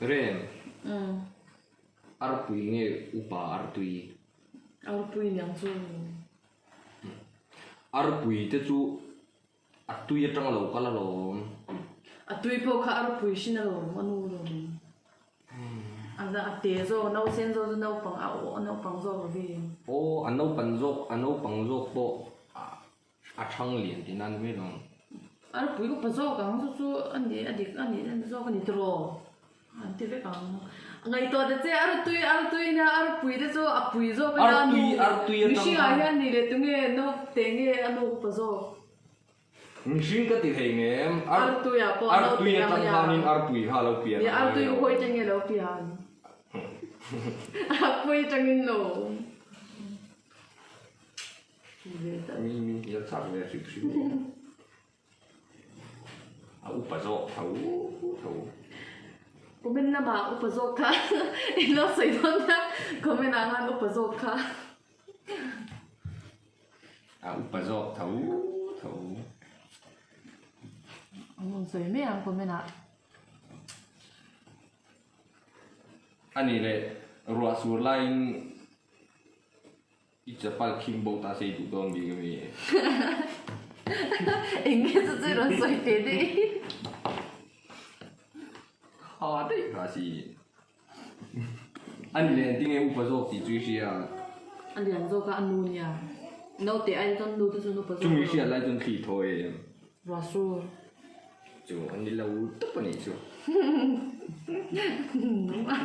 Rem. Arpui nge upa artui? Arpui niang chu. Arpui te chu a tui atang a lo kal alawm. A tui pawh kha arpui hrin alawm a nu alawm. A te zawk a nausen zawk chu naupang a aw naupang zawk a vi. Aw a naupan zawk a naupang zawk pawh a thang lian tihna a ni mai lo. Arpui upa zawk ang chu chu a ni a dik a nih a zawk a ni tiraw an ti vek ang. Ngaihtuah ta che artui artui nia arpui te chu a pui zawk a nia a nu mihring ah hian ni leh tunge naute nge a nu upa zawk. Mihring ka ti thei ngem artui ah pawh artui atang khanin arpui kha a lo pian a artui u hawi atangin a lo pian a pui atangin lo Mi min hnial chak ve hrim hrim e. A upa zawk tho tho. Comment lamah upa zawk kha in lo sawi dawn nia comment ah khan upa zawk kha. A upa zawk tho tho. An rawn sawi mai ang comment ah. A nih leh ruah sur laiin I chapal khing bo ta sei duh dawn bik a mi? Eng nge chu chu i rawn sawi teh daih? Kha daih kha si. A ni leh engtin nge upa zawk tih chu i hria? A lian zawk a, a nu nia. Naute ai chuan nu te chuan upa zawk. Chumi hriat lai chuan thli thaw em? Ruahsur. Chu a ni lo tawp a nih chu. Nung a.